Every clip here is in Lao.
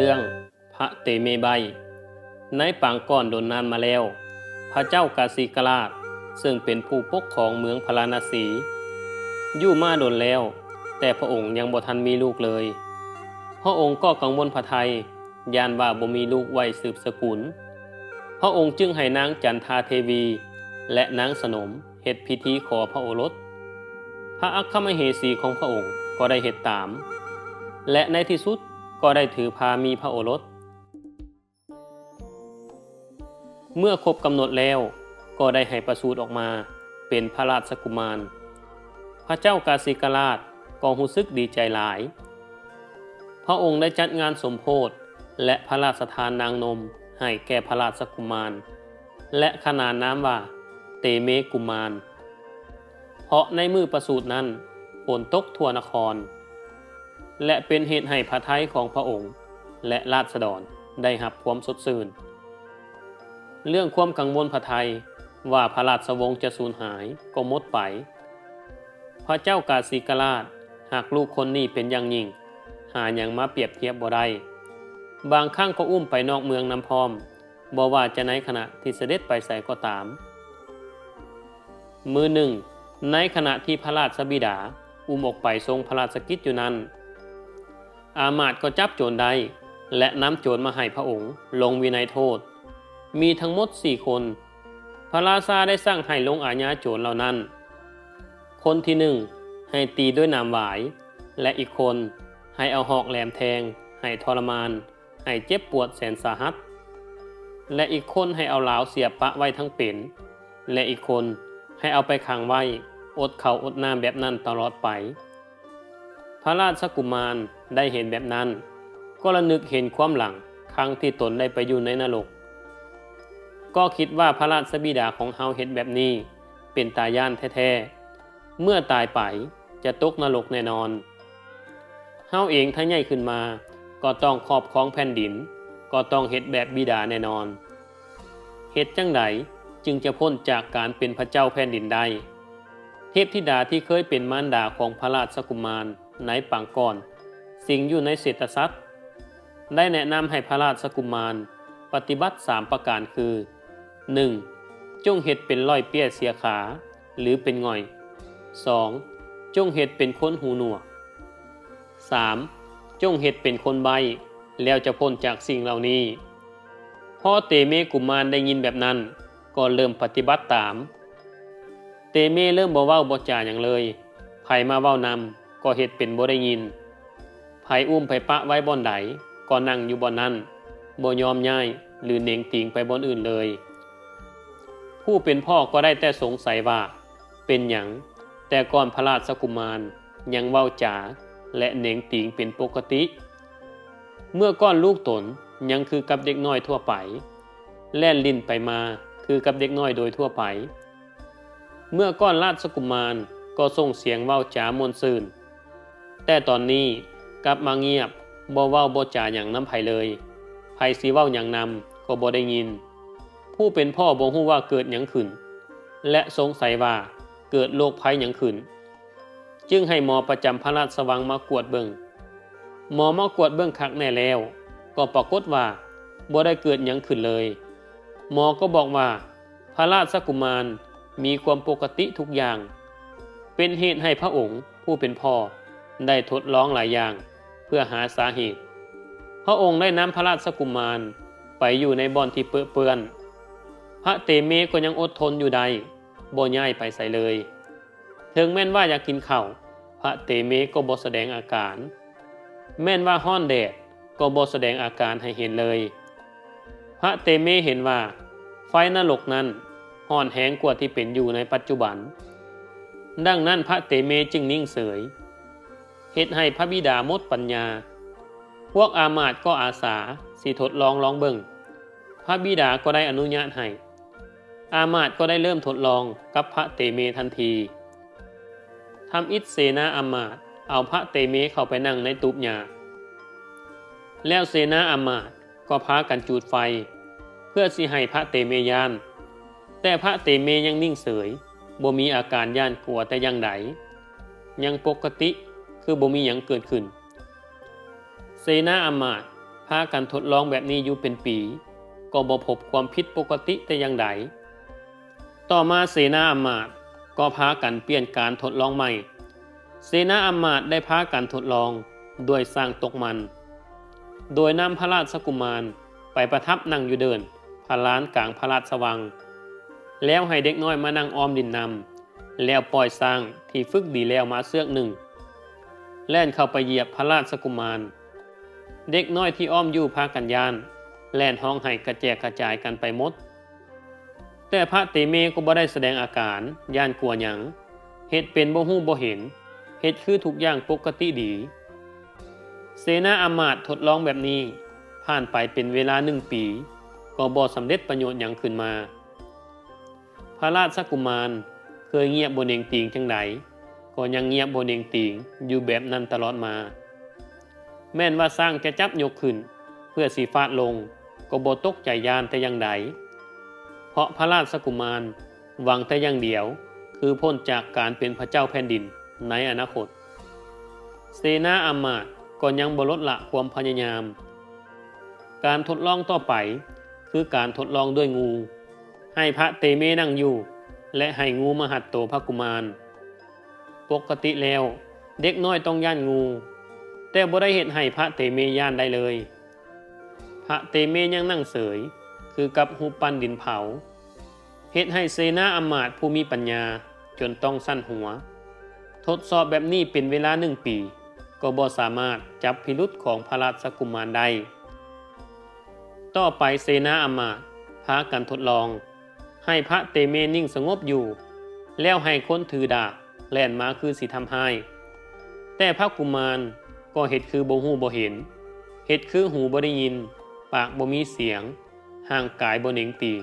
ເລື່ອງພະເຕເມໃບ້. ໃນປາງກ່ອນດົນນານມາແລ້ວ, ພະເຈົ້າກາສິກະລາດ ເຊິ່ງເປັນຜູ້ປົກຄອງເມືອງພາລານະສີ ຢູ່ມາດົນແລ້ວ, ແຕ່ພະອົງຍັງບໍ່ທັນມີລູກເລີຍ. ພະອົງກໍກັງວົນພະໄທ ຢ້ານວ່າບໍ່ມີລູກໄວ້ສືບສະກຸນ. ພະອົງຈຶ່ງໃຫ້ນາງຈັນທາເທວີ ແລະ ນາງສະໜົມ ເຮັດພິທີຂໍພະໂອລົດ. ພະອັກຄະມະເຫສີຂອງພະອົງກໍໄດ້ເຮັດຕາມ ແລະ ໃນທີ່ສຸດກໍໄດ້ຖືພາມີພະໂອລົດ. ເມື່ອຄົບກຳນົດແລ້ວ ກໍໄດ້ໃຫ້ປະສູດອອກມາເປັນພະລາຊະກຸມານ. ພະເຈົ້າກາສິກະລາດກໍຮູ້ສຶກດີໃຈຫຼາຍ. ພະອົງໄດ້ຈັດງານສົມໂພດ ແລະ ພະລາຊະທານນາງນົມໃຫ້ແກ່ພະລາຊະກຸມານ ແລະ ຂະໜານນາມວ່າເຕເມກຸມານ. ເພາະໃນມື້ປະສູດນັ້ນ ຝົນຕົກທົ່ວນະຄອນ ແລະ ເປັນເຫດໃຫ້ພະໄທຂອງພະອົງ ແລະ ລາຊະດອນໄດ້ຮັບຄວາມສົດຊື່ນ. ເລື່ອງຄວາມກັງວົນພະໄທວ່າພະລາຊະວົງຈະສູນຫາຍກໍໝົດໄປ. ພະເຈົ້າກາສິກະລາດຮັກລູກຄົນນີ້ເປັນຢ່າງຍິ່ງ, ຫາຫຍັງມາປຽບທຽບບໍ່ໄດ້. ບາງຄັ້ງກໍອຸ້ມໄປນອກເມືອງນຳພ້ອມ, ບໍ່ວ່າຈະໃນຂະນະທີ່ສະເດັດໄປໃສກໍຕາມ. ມື້ໜຶ່ງ, ໃນຂະນະທີ່ພະລາຊະບິດາອຸ້ມອອກໄປຊົງພະລາຊະກິດຢູ່ນັ້ນ, ອາມາດກໍຈັບໂຈນໄດ້ ແລະ ນຳໂຈນມາໃຫ້ພະອົງລົງວິໄນໂທດ. ມີທັງໝົດສີ່ຄົນ. ພະລາຊາໄດ້ສັ່ງໃຫ້ລົງອາຍາໂຈນເຫຼົ່ານັ້ນ. ຄົນທີໜຶ່ງ ໃຫ້ຕີດ້ວຍໜາມຫວາຍ ແລະ ອີກຄົນໃຫ້ເອົາຫອກແຫຼມແທງ ໃຫ້ທໍລະມານ ໃຫ້ເຈັບປວດແສນສາຫັດ ແລະ ອີກຄົນໃຫ້ເອົາລາວສຽບປະໄວ້ທັງເປັນ ແລະ ອີກຄົນໃຫ້ເອົາໄປຂັງໄວ້ ອົດເຂົ້າອົດນ້ຳແບບນັ້ນຕະຫຼອດໄປ. ພະລາຊະກຸມານໄດ້ເຫັນແບບນັ້ນ ກໍລະນຶກເຫັນຄວາມຫຼັງຄັ້ງທີ່ຕົນໄດ້ໄປຢູ່ໃນນະລົກ, ກໍຄິດວ່າພະລາຊະບິດາຂອງເຮົາເຮັດແບບນີ້ເປັນຕາຢ້ານແທ້ໆ. ເມື່ອຕາຍໄປຈະຕົກນະລົກແນ່ນອນ. ເຮົາເອງຖ້າໃຫຍ່ຂຶ້ນມາກໍຕ້ອງຄອບຄອງແຜ່ນດິນ, ກໍຕ້ອງເຮັດແບບບິດາແນ່ນອນ. ເຮັດຈັ່ງໃດຈຶ່ງຈະພົ້ນຈາກການເປັນພະເຈົ້າແຜ່ນດິນໄດ້? ເທບທິດາທີ່ເຄີຍເປັນມານດາຂອງພະລາຊະກຸມານໃນປາງກ່ອນ ສິງຢູ່ໃນເສດຕະສັດ ໄດ້ແນະນຳໃຫ້ພະລາຊະກຸມານປະຕິບັດສາມປະການຄື ໜຶ່ງ ຈົ່ງເຮັດເປັນລ້ອຍເປ້ຍເສຍຂາ ຫຼື ເປັນຫງ່ອຍ. ສອງ ຈົ່ງເຮັດເປັນຄົນຫູໜວກ. ສາມ ຈົ່ງເຮັດເປັນຄົນໃບ້ ແລ້ວຈະພົ້ນຈາກສິ່ງເຫຼົ່ານີ້. ພໍເຕເມກຸມານໄດ້ຍິນແບບນັ້ນ ກໍເລີ່ມປະຕິບັດຕາມ. ເຕເມເລີ່ມບໍ່ເວົ້າບໍ່ຈາຫຍັງເລີຍ. ໃຜມາເວົ້ານຳກໍເຮັດເປັນບໍ່ໄດ້ຍິນ. ໃຜອຸ້ມໄປປະໄວ້ບ່ອນໃດກໍນັ່ງຢູ່ບ່ອນນັ້ນ, ບໍ່ຍອມຍ້າຍ ຫຼື ເໜັງຕີງໄປບ່ອນອື່ນເລີຍ. ຜູ້ເປັນພໍ່ກໍໄດ້ແຕ່ສົງໄສວ່າ ເປັນຫຍັງແຕ່ກ່ອນພະລາຊະກຸມານຍັງເວົ້າຈາ ແລະ ເໜັງຕີງເປັນປົກກະຕິ? ເມື່ອກ່ອນລູກຕົນຍັງຄືກັບເດັກນ້ອຍທົ່ວໄປ, ແລ່ນຫຼິ້ນໄປມາຄືກັບເດັກນ້ອຍໂດຍທົ່ວໄປ. ເມື່ອກ່ອນລາຊະກຸມານກໍສົ່ງສຽງເວົ້າຈາມ່ວນຊື່ນ, ແຕ່ຕອນນີ້ກັບມາງຽບ, ບໍ່ເວົ້າບໍ່ຈາຫຍັງນຳໃຜເລີຍ. ໃຜຊິເວົ້າຫຍັງນຳກໍບໍ່ໄດ້ຍິນ. ຜູ້ເປັນພໍ່ບໍ່ຮູ້ວ່າເກີດຫຍັງຂຶ້ນ ແລະ ສົງໄສວ່າເກີດໂລກໄພຫຍັງຂຶ້ນ, ຈຶ່ງໃຫ້ໝໍປະຈຳພະລາຊະວັງມາກວດເບິ່ງ. ໝໍມາກວດເບິ່ງຄັກແນ່ແລ້ວ ກໍປາກົດວ່າບໍ່ໄດ້ເກີດຫຍັງຂຶ້ນເລີຍ. ໝໍກໍບອກວ່າ ພະລາຊະກຸມານມີຄວາມປົກກະຕິທຸກຢ່າງ. ເປັນເຫດໃຫ້ພະອົງຜູ້ເປັນພໍ່ໄດ້ທົດລອງຫຼາຍຢ່າງເພື່ອຫາສາເຫດ. ພະອົງໄດ້ນຳພະລາຊະກຸມານໄປຢູ່ໃນບ່ອນທີ່ເປິເປື້ອນ. ພະເຕເມກໍຍັງອົດທົນຢູ່ໄດ້, ບໍ່ຍ້າຍໄປໃສເລີຍ. ເຖິງແມ່ນວ່າຢາກກິນເຂົ້າ, ພະເຕເມກໍບໍ່ສະແດງອາການ. ແມ່ນວ່າຮ້ອນແດດ, ກໍບໍ່ສະແດງອາການໃຫ້ເຫັນເລີຍ. ພະເຕເມເຫັນວ່າໄຟນະລົກນັ້ນຮ້ອນແຮງກວ່າທີ່ເປັນຢູ່ໃນປັດຈຸບັນ. ດັ່ງນັ້ນພະເຕເມຈຶ່ງນິ່ງເສີຍ, ເຮັດໃຫ້ພະບິດາໝົດປັນຍາ. ພວກອາມາດກໍອາສາຊິທົດລອງລອງເບິ່ງ. ພະບິດາກໍໄດ້ອະນຸຍາດໃຫ້. ອາມາດກໍໄດ້ເລີ່ມທົດລອງກັບພະເຕເມທັນທີ. ທຳອິດເສນາອາມາດເອົາພະເຕເມເຂົ້າໄປນັ່ງໃນຕູບຫຍ້າ. ແລ້ວເສນາອາມາດກໍພາກັນຈູດໄຟ ເພື່ອຊິໃຫ້ພະເຕເມຢ້ານ. ແຕ່ພະເຕເມຍັງນິ່ງເສີຍ, ບໍ່ມີອາການຢ້ານກົວແຕ່ຢ່າງໃດ, ຍັງປົກກະຕິ ຄືບໍ່ມີຫຍັງເກີດຂຶ້ນ. ເສນາອາມາດ ພາກັນທົດລອງແບບນີ້ຢູ່ເປັນປີ ກໍບໍ່ພົບຄວາມຜິດປົກກະຕິແຕ່ຢ່າງໃດ. ຕໍ່ມາເສນາອຳມາດກໍພາກັນປ່ຽນການທົດລອງໃໝ່. ເສນາອຳມາດໄດ້ພາກັນທົດລອງດ້ວຍຊ້າງຕົກມັນ ໂດຍນຳພະລາຊະກຸມານໄປປະທັບນັ່ງຢູ່ເດີ່ນພະລານກາງພະລາຊະວັງ ແລ້ວໃຫ້ເດັກນ້ອຍມານັ່ງອ້ອມຫຼິ້ນນຳ ແລ້ວປ່ອຍຊ້າງທີ່ຝຶກດີແລ້ວມາເຊືອກໜຶ່ງ ແລ່ນເຂົ້າໄປຢຽບພະລາຊະກຸມານ. ເດັກນ້ອຍທີ່ອ້ອມຢູ່ພາກັນຢ້ານ ແລ່ນຮ້ອງໄຫ້ກະແຈກກະຈາຍກັນໄປໝົດ. ແຕ່ພະເຕເມກໍບໍ່ໄດ້ສະແດງອາການຢ້ານກົວຫຍັງ, ເຮັດເປັນບໍ່ຮູ້ບໍ່ເຫັນ, ເຮັດຄືທຸກຢ່າງປົກກະຕິດີ. ເສນາອຳມາດທົດລອງແບບນີ້ຜ່ານໄປເປັນເວລາໜຶ່ງປີ ກໍບໍ່ສຳເລັດປະໂຫຍດຫຍັງຂຶ້ນມາ. ພະລາຊະກຸມານເຄີຍງຽບບໍ່ເໜັງຕີງຈັ່ງໃດ ກໍຍັງງຽບບໍ່ເໜັງຕີງຢູ່ແບບນັ້ນຕະຫຼອດມາ. ແມ່ນວ່າຊ້າງຈະຈັບຍົກຂຶ້ນເພື່ອຊິຟາດລົງ ກໍບໍ່ຕົກໃຈຢ້ານແຕ່ຢ່າງໃດ, ເພາະພະລາຊະກຸມານຫວັງແຕ່ຢ່າງດຽວ ຄືພົ້ນຈາກການເປັນພະເຈົ້າແຜ່ນດິນໃນອະນາຄົດ. ເສນາອຳມາດກໍຍັງບໍ່ລົດລະຄວາມພະຍາຍາມ. ການທົດລອງຕໍ່ໄປ ຄືການທົດລອງດ້ວຍງູ. ໃຫ້ພະເຕເມນັ່ງຢູ່ ແລະ ໃຫ້ງູມາຮັດໂຕພະກຸມານ. ປົກກະຕິແລ້ວ ເດັກນ້ອຍຕ້ອງຢ້ານງູ, ແຕ່ບໍ່ໄດ້ເຮັດໃຫ້ພະເຕເມຢ້ານໄດ້ເລີຍ. ພະເຕເມຍັງນັ່ງເສີຍ ຄືກັບຮູບປັ້ນດິນເຜົາ, ເຮັດໃຫ້ເສນາອຳມາດຜູ້ມີປັນຍາຈົນຕ້ອງສັ່ນຫົວ. ທົດສອບແບບນີ້ເປັນເວລາໜຶ່ງປີ ກໍບໍ່ສາມາດຈັບພິລຸດຂອງພະລາຊະກຸມານໄດ້. ຕໍ່ໄປເສນາອຳມາດພາກັນທົດລອງ ໃຫ້ພະເຕເມນິ່ງສະຫງົບຢູ່ ແລ້ວໃຫ້ຄົນຖືດາບແລ່ນມາຄືຊິທຳຮ້າຍ. ແຕ່ພະກຸມານກໍເຮັດຄືບໍ່ຮູ້ບໍ່ເຫັນ, ເຮັດຄືຫູບໍ່ໄດ້ຍິນ, ປາກບໍ່ມີສຽງ, ຮ່າງກາຍບໍ່ເໜັງຕີງ.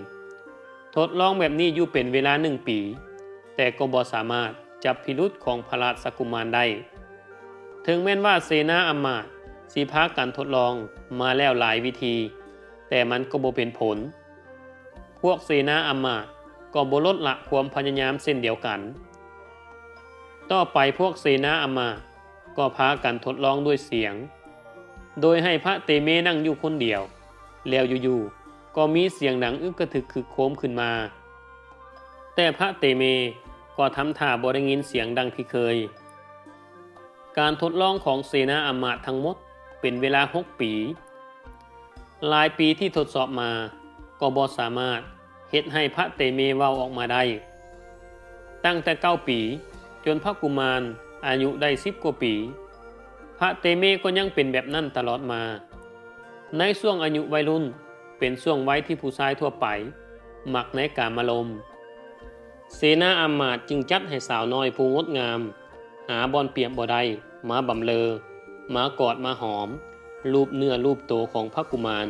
ທົດລອງແບບນີ້ຢູ່ເປັນເວລາໜຶ່ງປີ, ແຕ່ກໍບໍ່ສາມາດຈັບພິລຸດຂອງພະລາຊະກຸມານໄດ້. ເຖິງແມ່ນວ່າເສນາອຳມາດຊິພາກັນທົດລອງມາແລ້ວຫຼາຍວິທີ, ແຕ່ມັນກໍບໍ່ເປັນຜົນ. ພວກເສນາອຳມາດກໍບໍ່ລົດລະຄວາມພະຍາຍາມເຊັ່ນດຽວກັນ. ຕໍ່ໄປພວກເສນາອຳມາດກໍພາກັນທົດລອງດ້ວຍສຽງ, ໂດຍໃຫ້ພະເຕເມນັ່ງຢູ່ຄົນດຽວ, ແລ້ວຢູ່ໆກໍມີສຽງດັງອຶກກະທຶກຄຶກໂຄມຂຶ້ນມາ. ແຕ່ພະເຕເມກໍທຳທ່າບໍ່ໄດ້ຍິນສຽງດັ່ງທີ່ເຄີຍ. ການທົດລອງຂອງເສນາອຳມາດທັງໝົດເປັນເວລາຫົກປີ. ຫຼາຍປີທີ່ທົດສອບມາກໍບໍ່ສາມາດເຮັດໃຫ້ພະເຕເມເວົ້າອອກມາໄດ້. ຕັ້ງແຕ່ເກົ້າປີ ຈົນພະກຸມານອາຍຸໄດ້ສິບກວ່າປີ, ພະເຕເມກໍຍັງເປັນແບບນັ້ນຕະຫຼອດມາ. ໃນຊ່ວງອາຍຸໄວລຸ້ນ ເປັນຊ່ວງໄວທີ່ຜູ້ຊາຍທົ່ວໄປມັກໃນກາມາລົມ. ເສນາອຳມາດຈຶ່ງຈັດໃຫ້ສາວນ້ອຍຜູ້ງົດງາມ ຫາບ່ອນປຽບບໍ່ໄດ້ ມາບຳເລີ, ມາກອດມາຫອມ, ລູບເນື້ອລູບໂຕຂອງພະກຸມານ,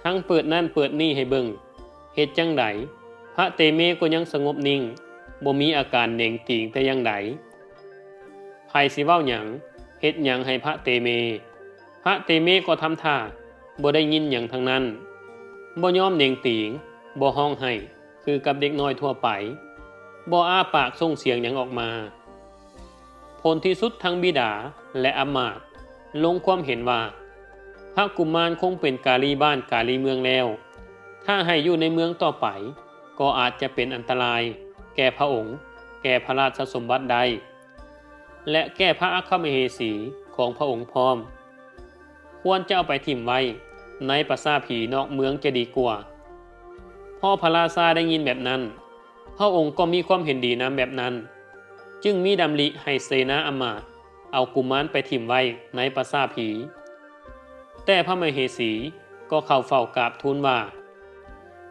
ທັງເປີດນັ້ນເປີດນີ້ໃຫ້ເບິ່ງ. ເຮັດຈັ່ງໃດ ພະເຕເມກໍຍັງສະຫງົບນິ່ງ, ບໍ່ມີອາການເໜັງຕີງແຕ່ຢ່າງໃດ. ໃຜຊິເວົ້າຫຍັງ, ເຮັດຫຍັງໃຫ້ພະເຕເມ, ພະເຕເມກໍທຳທ່າບໍ່ໄດ້ຍິນຫຍັງທັງນັ້ນ, ບໍ່ຍອມເໜັງຕີງ, ບໍ່ຮ້ອງໄຫ້ ຄືກັບເດັກນ້ອຍທົ່ວໄປ, ບໍ່ອ້າປາກສົ່ງສຽງຫຍັງອອກມາ. ຜົນທີ່ສຸດທັງບິດາ ແລະ ອຳມາດລົງຄວາມເຫັນວ່າ ພະກຸມານຄົງເປັນກາລີບ້ານກາລີເມືອງແລ້ວ, ຖ້າໃຫ້ຢູ່ໃນເມືອງຕໍ່ໄປ ກໍອາດຈະເປັນອັນຕະລາຍແກ່ພະອົງ, ແກ່ພະລາຊະສົມບັດໄດ້ ແລະ ແກ່ພະອັຄຄະມະເຫສີຂອງພະອົງພ້ອມ. ຄວນຈະເອົາໄປຖິ້ມໄວ້ໃນປະສາດຜີນອກເມືອງຈະດີກວ່າ. ພໍພະລາຊາໄດ້ຍິນແບບນັ້ນ, ພະອົງກໍມີຄວາມເຫັນດີນຳແບບນັ້ນ, ຈຶ່ງມີດຳລິໃຫ້ເສນາອຳມາດເອົາກຸມານໄປຖິ້ມໄວ້ໃນປະສາດຜີ. ແຕ່ພະມະເຫສີກໍເຂົ້າເຝົ້າກາບທູນວ່າ,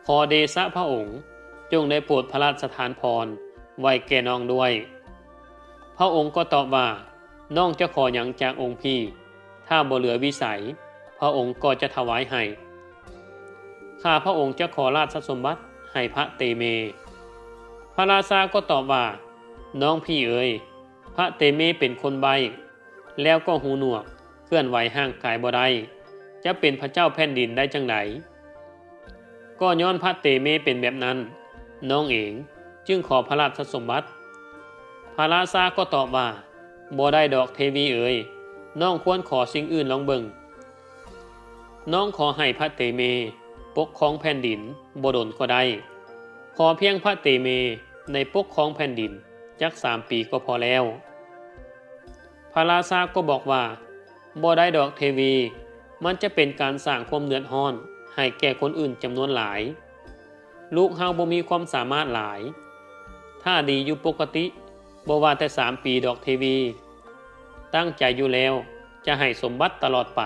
ຂໍເດຊະພະອົງຈົ່ງໄດ້ໂປດພະລາຊະທານພອນໄວ້ແກ່ນ້ອງດ້ວຍ. ພະອົງກໍຕອບວ່າ, ນ້ອງຈະຂໍຫຍັງຈາກອົງພີ່? ຖ້າບໍ່ເຫຼືອວິໄສ, ພະອົງກໍຈະຖວາຍໃຫ້. ຂ້າພະອົງຈະຂໍລາຊະສົມບັດໃຫ້ພະເຕເມ. ພະລາຊາກໍຕອບວ່າ, ນ້ອງພີ່ເອີຍ, ພະເຕເມເປັນຄົນໃບ້, ແລ້ວກໍຫູໜວກ, ເຄື່ອນໄຫວຮ່າງກາຍບໍ່ໄດ້, ຈະເປັນພະເຈົ້າແຜ່ນດິນໄດ້ຈັ່ງໃດ? ກໍຍ້ອນພະເຕເມເປັນແບບນັ້ນ, ນ້ອງເອງຈຶ່ງຂໍພະລາຊະສົມບັດ. ພະລາຊາກໍຕອບວ່າ, ບໍ່ໄດ້ດອກເທວີເອີຍ, ນ້ອງຄວນຂໍສິ່ງອື່ນລອງເບິ່ງ. ນ້ອງຂໍໃຫ້ພະເຕເມປົກຄອງແຜ່ນດິນບໍ່ດົນກໍໄດ້. ຂໍພຽງພະເຕເມໄດ້ປົກຄອງແຜ່ນດິນຈັກສາມປີກໍພໍແລ້ວ. ພະລາຊາກໍບອກວ່າ, ບໍ່ໄດ້ດອກເທວີ, ມັນຈະເປັນການສ້າງຄວາມເດືອດຮ້ອນໃຫ້ແກ່ຄົນອື່ນຈຳນວນຫຼາຍ. ລູກເຮົາບໍ່ມີຄວາມສາມາດຫຼາຍ. ຖ້າດີຢູ່ປົກກະຕິ, ບໍ່ວ່າແຕ່ສາມປີດອກເທວີ. ຕັ້ງໃຈຢູ່ແລ້ວຈະໃຫ້ສົມບັດຕະຫຼອດໄປ.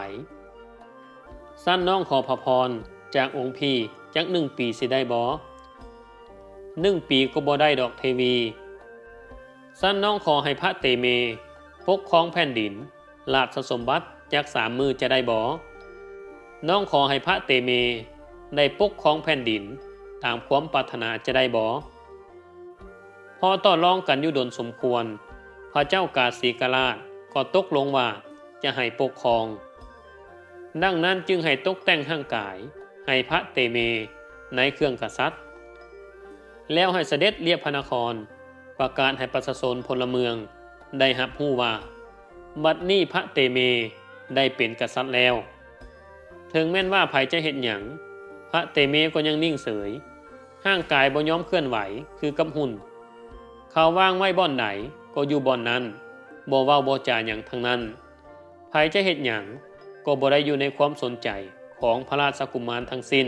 ຊັ້ນນ້ອງຂໍພະພອນຈາກອົງພີ່ຈັກໜຶ່ງປີຊິໄດ້ບໍ່? ໜຶ່ງປີກໍບໍ່ໄດ້ດອກເທວີ. ຊັ້ນນ້ອງຂໍໃຫ້ພະເຕເມປົກຄອງແຜ່ນດິນ, ລາຊະສົມບັດຈັກສາມມື້ຈະໄດ້ບໍ່? ນ້ອງຂໍໃຫ້ພະເຕເມໄດ້ປົກຄອງແຜ່ນດິນຕາມຄວາມປາດຖະໜາຈະໄດ້ບໍ່? ພໍຕໍ່ລອງກັນຢູ່ດົນສົມຄວນ, ພະເຈົ້າກາສີກະລາດກໍຕົກລົງວ່າຈະໃຫ້ປົກຄອງ. ດັ່ງນັ້ນຈຶ່ງໃຫ້ຕົກແຕ່ງຮ່າງກາຍໃຫ້ພະເຕເມໃນເຄື່ອງກະສັດ, ແລ້ວໃຫ້ສະເດັດລຽບພະນະຄອນ, ປະກາດໃຫ້ປະຊາຊົນພົນລະເມືອງໄດ້ຮັບຮູ້ວ່າ, ບັດນີ້ພະເຕເມໄດ້ເປັນກະສັດແລ້ວ. ເຖິງແມ່ນວ່າໃຜຈະເຮັດຫຍັງ, ພະເຕເມກໍຍັງນິ່ງເສີຍ, ຮ່າງກາຍບໍ່ຍອມເຄື່ອນໄຫວຄືກັບຫຸ່ນ. ເຂົາວາງໄວ້ບ່ອນໃດກໍຢູ່ບ່ອນນັ້ນ, ບໍ່ເວົ້າບໍ່ຈາຫຍັງທັງນັ້ນ. ໃຜຈະເຮັດຫຍັງກໍບໍ່ໄດ້ຢູ່ໃນຄວາມສົນໃຈຂອງພະລາຊະກຸມານທັງສິ້ນ.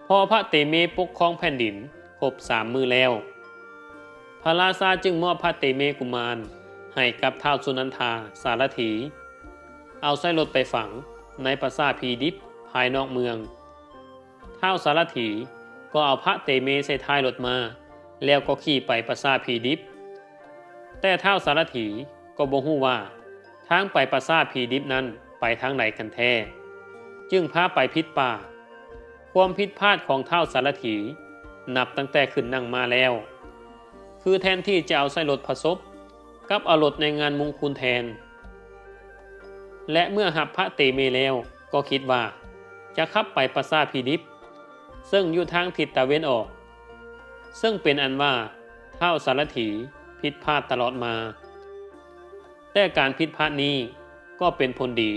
ພໍພະເຕເມປົກຄອງແຜ່ນດິນຄົບສາມມື້ແລ້ວ, ພະລາຊາຈຶ່ງມອບພະເຕເມກຸມານໃຫ້ກັບທ້າວສຸນັນທາສາລະຖີ, ເອົາໃສ່ລົດໄປຝັງໃນປາສາດຜີດິບພາຍນອກເມືອງ. ທ້າວສາລະຖີກໍເອົາພະເຕເມໃສ່ທ້າຍລົດມ້າ, ແລ້ວກໍຂີ່ໄປປາສາດຜີດິບ. ແຕ່ທ້າວສາລະຖີກໍບໍ່ຮູ້ວ່າທາງໄປປາສາດຜີດິບນັ້ນໄປທາງໃດກັນແທ້, ຈຶ່ງພາໄປຜິດປ່າ. ຄວາມຜິດພາດຂອງທ້າວສາລະຖີນັບຕັ້ງແຕ່ຂຶ້ນນັ່ງມາແລ້ວ, ຄືແທນທີ່ຈະເອົາໃສ່ລົດພະສົບ, ກັບເອົາລົດໃນງານມຸງຄຸນແທນ. ແລະ ເມື່ອຮັບພະເຕເມແລ້ວກໍຄິດວ່າຈະຂັບໄປປາສາດຜີດິບ, ເຊິ່ງຢູ່ທາງທິດຕາເວັນອອກ, ເຊິ່ງເປັນອັນວ່າທ້າວສາລະຖີຜິດພາດຕະຫຼອດມາ. ແຕ່ການຜິດພາດນີ້ກໍເປັນຜົນດີ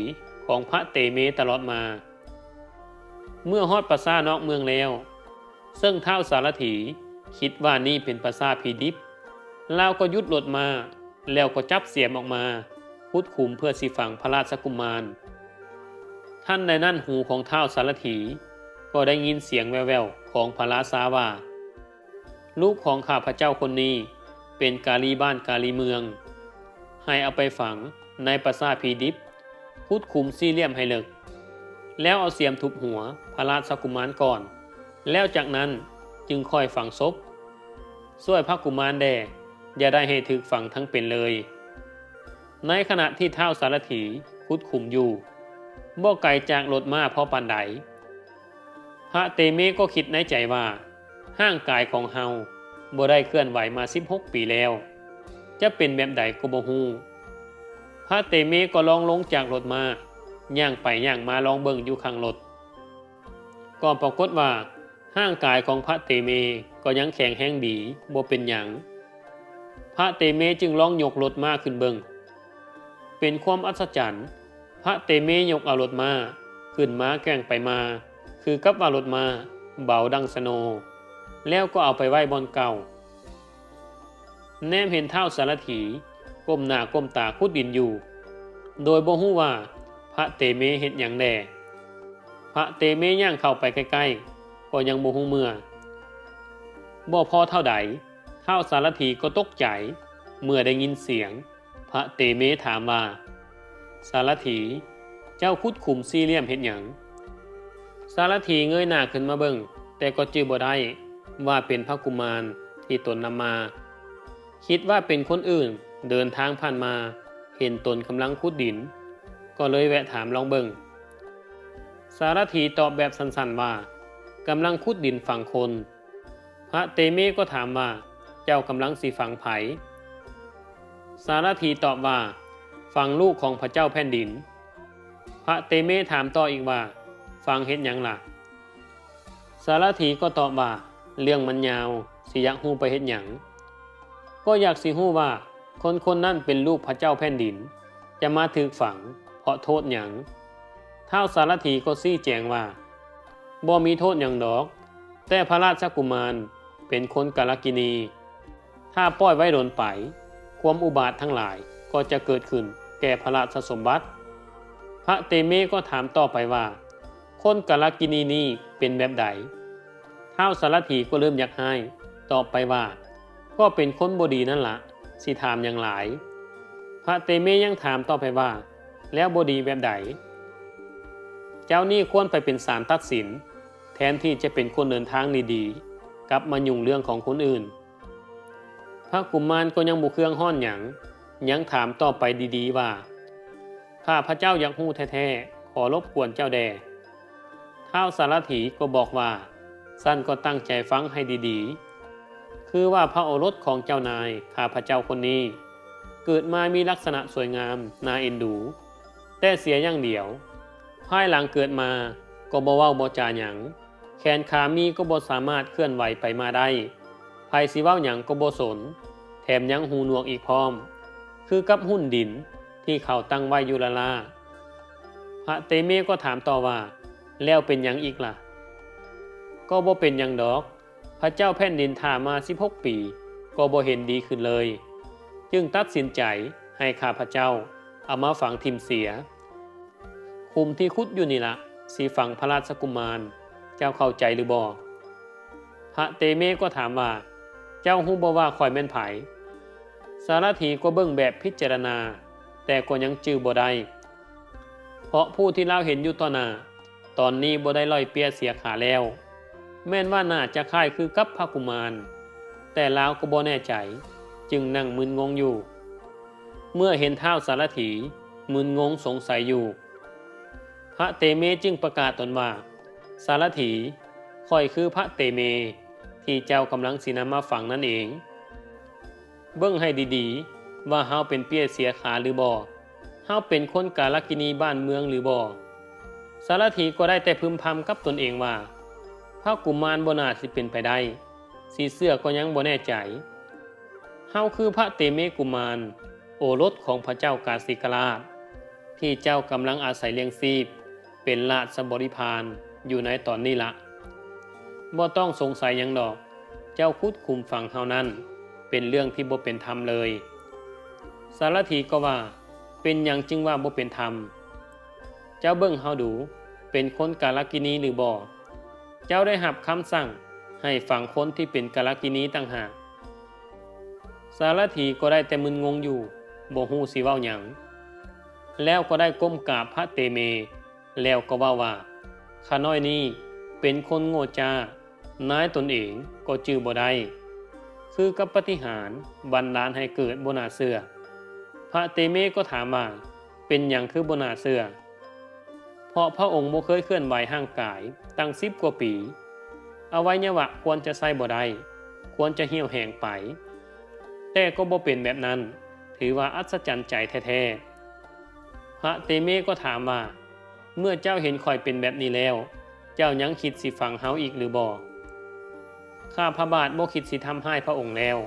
ຂອງພະເຕເມຕະຫຼອດມາ. ເມື່ອຮອດປາສາດນອກເມືອງແລ້ວ, ເຊິ່ງທ້າວສາລະຖີຄິດວ່ານີ້ເປັນປາສາດຜີດິບ, ລາວກໍຢຸດລົດມ້າ ແລ້ວກໍຈັບສຽມອອກມາຂຸດຂຸມເພື່ອຊິຝັງພະລາຊະກຸມານ. ທັນໃດນັ້ນຫູຂອງທ້າວສາລະຖີກໍໄດ້ຍິນສຽງແວ່ວໆຂອງພະລາຊາວ່າ, ລູກຂອງຂ້າພະເຈົ້າຄົນນີ້ເປັນກາລີບ້ານກາລີເມືອງ, ໃຫ້ເອົາໄປຝັງໃນປາສາດຜີດິບ, ຂຸດຂຸມສີ່ຫຼ່ຽມໃຫ້ເລິກ, ແລ້ວເອົາສຽມທຸບຫົວພະລາຊະກຸມານກ່ອນ, ແລ້ວຈາກນັ້ນຈຶ່ງຄ່ອຍຝັງສົບ. ຊ່ວຍພະກຸມານແດ່, ຢ່າໄດ້ໃຫ້ຖືກຝັງທັງເປັນເລີຍ. ໃນຂະນະທີ່ທ້າວສາລະຖີຂຸດຂຸມຢູ່, ບໍ່ໄກຈາກລົດມ້າພໍປານໃດ, ພະເຕເມກໍຄິດໃນໃຈວ່າ, ຮ່າງກາຍຂອງເຮົາບໍ່ໄດ້ເຄື່ອນໄຫວມາສິບຫົກປີແລ້ວ, ຈະເປັນແບບໃດກໍບໍ່ຮູ້. ພະເຕເມກໍລອງລົງຈາກລົດມ້າ, ຍ່າງໄປຍ່າງມາລອງເບິ່ງຢູ່ຂ້າງລົດ, ກໍປາກົດວ່າ ຮ່າງກາຍຂອງພະເຕເມກໍຍັງແຂງແຮງດີ, ບໍ່ເປັນຫຍັງ. ພະເຕເມຈຶ່ງລອງຍົກລົດມ້າຂຶ້ນເບິ່ງ. ເປັນຄວາມອັດສະຈັນ, ພະເຕເມຍົກເອົາລົດມ້າຂຶ້ນມາແກ່ງໄປມາ, ຄືກັບວ່າລົດມ້າເບົາດັ່ງສະໂນ, ແລ້ວກໍເອົາໄປໄວ້ບ່ອນເກົ່າ. ແນມເຫັນທ້າວສາລະຖີກົ້ມໜ້າກົ້ມຕາຂຸດດິນຢູ່, ໂດຍບໍ່ຮູ້ວ່າພະເຕເມເຮັດຫຍັງແດ່. ພະເຕເມຍ່າງເຂົ້າໄປໃກ້ໆ ກໍຍັງບໍ່ຮູ້ເມື່ອ. ບໍ່ພໍເທົ່າໃດ, ທ້າວສາລະຖີກໍຕົກໃຈເມື່ອໄດ້ຍິນສຽງພະເຕເມຖາມວ່າ, ສາລະຖີ, ເຈົ້າຂຸດຂຸມສີ່ຫຼ່ຽມເຮັດຫຍັງ? ສາລະຖີເງີຍໜ້າຂຶ້ນມາເບິ່ງ, ແຕ່ກໍຈື່ບໍ່ໄດ້ວ່າເປັນພະກຸມານທີ່ຕົນນຳມາ. ຄິດວ່າເປັນຄົນອື່ນເດີນທາງຜ່ານມາເຫັນຕົນກຳລັງຂຸດດິນ, ກໍເລີຍແວະຖາມລອງເບິ່ງ. ສາລະຖີຕອບແບບສັ້ນໆວ່າ, ກຳລັງຂຸດດິນຝັງຄົນ. ພະເຕເມກໍຖາມວ່າ, ເຈົ້າກຳລັງຊິຝັງໃຜ? ສາລະຖີຕອບວ່າ, ຝັງລູກຂອງພະເຈົ້າແຜ່ນດິນ. ພະເຕເມຖາມຕໍ່ອີກວ່າ, ຝັງເຮັດຫຍັງລະ? ສາລະຖີກໍຕອບວ່າ, ເລື່ອງມັນຍາວ, ຊິຢາກຮູ້ໄປເຮັດຫຍັງ? ກໍຢາກຊິຮູ້ວ່າຄົນໆນັ້ນເປັນລູກພະເຈົ້າແຜ່ນດິນ, ຈະມາຖືກຝັງເພາະໂທດຫຍັງ? ທ້າວສາລະຖີກໍຊີ້ແຈງວ່າ ບໍ່ມີໂທດຫຍັງດອກ, ແຕ່ພະລາຊະກຸມານເປັນຄົນກາລະກິນີ, ຖ້າປ່ອຍໄວ້ດົນໄປ, ຄວາມອຸບາດທັງຫຼາຍກໍຈະເກີດຂຶ້ນແກ່ພະລາຊະສົມບັດ. ພະເຕເມກໍຖາມຕໍ່ໄປວ່າ ຄົນກາລະກິນີນີ້ເປັນແບບໃດ? ທ້າວສາລະຖີກໍເລີ່ມຢາກຮ້າຍ, ຕອບໄປວ່າ ກໍເປັນຄົນບໍ່ດີນັ້ນລະ, ຊິຖາມຫຍັງຫຼາຍ? ພະເຕເມຍັງຖາມຕໍ່ໄປວ່າ ແລ້ວບໍ່ດີແບບໃດ? ເຈົ້ານີ້ຄວນໄປເປັນສານຕັດສິນ, ແທນທີ່ຈະເປັນຄົນເດີນທາງດີໆ, ກັບມາຫຍຸ້ງເລື່ອງຂອງຄົນອື່ນ. ພະກຸມານກໍຍັງບໍ່ເຄືອງຮ້ອນຫຍັງ, ຍັງຖາມຕໍ່ໄປດີໆວ່າ ຂ້າພະເຈົ້າຢາກຮູ້ແທ້ໆ, ຂໍລົບກວນເຈົ້າແດ່. ທ້າວສາລະຖີກໍບອກວ່າ ຊັ້ນກໍຕັ້ງໃຈຟັງໃຫ້ດີໆ, ຄືວ່າພະໂອລົດຂອງເຈົ້ານາຍຂ້າພະເຈົ້າຄົນນີ້ ເກີດມາມີລັກສະນະສວຍງາມໜ້າເອັນດູ, ແຕ່ເສຍຢ່າງດຽວ, ພາຍຫຼັງເກີດມາກໍບໍ່ເວົ້າບໍ່ຈາຫຍັງ, ແຂນຂາມີກໍບໍ່ສາມາດເຄື່ອນໄຫວໄປມາໄດ້, ໃຜຊິເວົ້າຫຍັງກໍບໍ່ສົນ, ແຖມຍັງຫູໜວກອີກພ້ອມ, ຄືກັບຫຸ່ນດິນທີ່ເຂົາຕັ້ງໄວ້ຢູ່ລ້າໆ. ພະເຕເມກໍຖາມຕໍ່ວ່າ ແລ້ວເປັນຫຍັງອີກລະ? ກໍບໍ່ເປັນຫຍັງດອກ, ພະເຈົ້າແຜ່ນດິນຖ້າມາສິບຫົກປີ ກໍບໍ່ເຫັນດີຂຶ້ນເລີຍ, ຈຶ່ງຕັດສິນໃຈໃຫ້ຂ້າພະເຈົ້າເອົາມາຝັງຖິ້ມເສຍ. ຂຸມທີ່ຂຸດຢູ່ນີ້ລະ ຊິຝັງພະລາຊະກຸມານ, ເຈົ້າເຂົ້າໃຈຫຼືບໍ່? ພະເຕເມກໍຖາມວ່າ ເຈົ້າຮູ້ບໍ່ວ່າຂ້ອຍແມ່ນໃຜ? ສາລະຖີກໍເບິ່ງແບບພິຈາລະນາ, ແຕ່ກໍຍັງຈື່ບໍ່ໄດ້, ເພາະຜູ້ທີ່ລາວເຫັນຢູ່ຕໍ່ໜ້າ ຕອນນີ້ບໍ່ໄດ້ລ້ອຍເປ້ຍເສຍຂາແລ້ວ, ແມ່ນວ່າໜ້າຈະຄ້າຍຄືກັບພະກຸມານ, ແຕ່ລາວກໍບໍ່ແນ່ໃຈ, ຈຶ່ງນັ່ງມຶນງົງຢູ່. ເມື່ອເຫັນທ້າວສາລະຖີມຶນງົງສົງໄສຢູ່, ພະເຕເມຈຶ່ງປະກາດຕົນວ່າ ສາລະຖີ, ຂ້ອຍຄືພະເຕເມ ທີ່ເຈົ້າກຳລັງຊິນຳມາຝັງນັ້ນເອງ. ເບິ່ງໃຫ້ດີໆ ວ່າເຮົາເປັນເປ້ຍເສຍຂາຫຼືບໍ່? ເຮົາເປັນຄົນກາລະກິນີບ້ານເມືອງຫຼືບໍ່? ສາລະຖີກໍໄດ້ແຕ່ພຶມພຳກັບຕົນເອງວ່າ ພະກຸມານບໍ່ໜ້າຊິເປັນໄປໄດ້, ຊິເຊື່ອກໍຍັງບໍ່ແນ່ໃຈ. ເຮົາຄືພະເຕເມກຸມານ, ໂອລົດຂອງພະເຈົ້າກາສິກະລາດ, ທີ່ເຈົ້າກຳລັງອາໄສລ້ຽງຊີບ ເປັນລາຊະບໍລິພານຢູ່ໃນຕອນນີ້ລະ. ບໍ່ຕ້ອງສົງໄສຫຍັງດອກ, ເຈົ້າຂຸດຂຸມຝັງເຮົານັ້ນ ເປັນເລື່ອງທີ່ບໍ່ເປັນທຳເລີຍ. ສາລະຖີກໍວ່າ, ເປັນຫຍັງຈຶ່ງວ່າບໍ່ເປັນທຳ? ເຈົ້າເບິ່ງເຮົາດູ, ເປັນຄົນກາລະກິນີຫຼືບໍ່? ເຈົ້າໄດ້ຮັບຄຳສັ່ງໃຫ້ຝັງຄົນທີ່ເປັນກາລະກິນີຕ່າງຫາກ. ສາລະຖີກໍໄດ້ແຕ່ມຶນງົງຢູ່, ບໍ່ຮູ້ຊິເວົ້າຫຍັງ, ແລ້ວກໍໄດ້ກົ້ມກາບພະເຕເມ ແລ້ວກໍເວົ້າວ່າ, ຂ້ານ້ອຍນີ້ເປັນຄົນໂງ່ຈ້າ, ນາຍຕົນເອງກໍຈື່ບໍ່ໄດ້, ຄືກັບປາຕິຫານບັນດານໃຫ້ເກີດບໍ່ໜ້າເຊື່ອ. ພະເຕເມກໍຖາມວ່າ, ເປັນຫຍັງຄືບໍ່ໜ້າເຊື່ອ? ເພາະພະອົງບໍ່ເຄີຍເຄື່ອນໄຫວຮ່າງກາຍຕັ້ງສິບກວ່າປີ, ອະໄວຍະວະຄວນຈະໃຊ້ບໍ່ໄດ້, ຄວນຈະຫ່ຽວແຮງໄປ. ແຕ່ກໍບໍ່ເປັນແບບນັ້ນ, ຖືວ່າອັດສະຈັນໃຈແທ້ໆ. ພະເຕເມກໍຖາມວ່າ, ເມື່ອເຈົ້າເຫັນຂ້ອຍເປັນແບບນີ້ແລ້ວ, ເຈົ້າຍັງຄິດຊິຝັງເຮົາອີກຫຼືບໍ່? ຂ້າພະບາດບໍ່ຄິດຊິທຳຮ້າຍພະອົງແລ້ວ.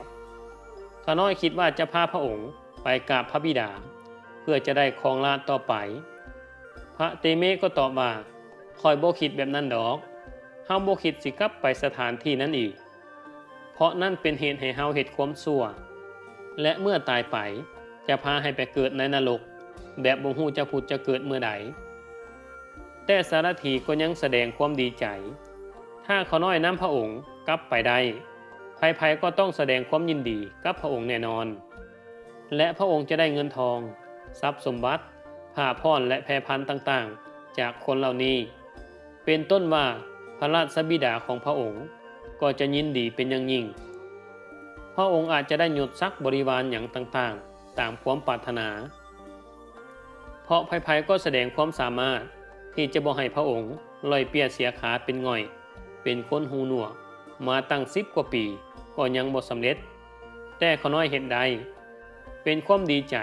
ຂ້ານ້ອຍຄິດວ່າຈະພາພະອົງໄປກາບພະບິດາ, ເພື່ອຈະໄດ້ຄອງລາດຕໍ່ໄປ. ພະເຕເມກໍຕອບວ່າ, ຂ້ອຍບໍ່ຄິດແບບນັ້ນດອກ. ເຮົາບໍ່ຄິດຊິກັບໄປສະຖານທີ່ນັ້ນອີກ. ເພາະນັ້ນເປັນເຫດໃຫ້ເຮົາເຮັດຄວາມຊົ່ວ, ແລະ ເມື່ອຕາຍໄປຈະພາໃຫ້ໄປເກີດໃນນະລົກ, ແບບບໍ່ຮູ້ຈະຜຸດຈະເກີດເມື່ອໃດ. ແຕ່ສາລະຖີກໍຍັງສະແດງຄວາມດີໃຈ. ຖ້າຂ້ານ້ອຍນຳພະອົງກັບໄປໄດ້, ໃຜໆກໍຕ້ອງສະແດງຄວາມຍິນດີກັບພະອົງແນ່ນອນ. ແລະ ພະອົງຈະໄດ້ເງິນທອງ, ຊັບສົມບັດ, ຜ້າຜ່ອນ ແລະ ແພພັນຕ່າງໆ ຈາກຄົນເຫຼົ່ານີ້. ເປັນຕົ້ນວ່າພະລາຊະບິດາຂອງພະອົງກໍຈະຍິນດີເປັນຢ່າງຍິ່ງ. ພະອົງອາດຈະໄດ້ຍົດສັກບໍລິວານຫຍັງຕ່າງໆ ຕາມຄວາມປາດຖະໜາ, ເພາະໃຜໆກໍສະແດງຄວາມສາມາດທີ່ຈະບໍ່ໃຫ້ພະອົງລ້ອຍເປ້ຍເສຍຂາເປັນຫງ່ອຍ, ເປັນຄົນຫູໜວກມາຕັ້ງສິບກວ່າປີກໍຍັງບໍ່ສຳເລັດ. ແຕ່ຂ້ານ້ອຍເຮັດໄດ້. ເປັນຄວາມດີໃຈ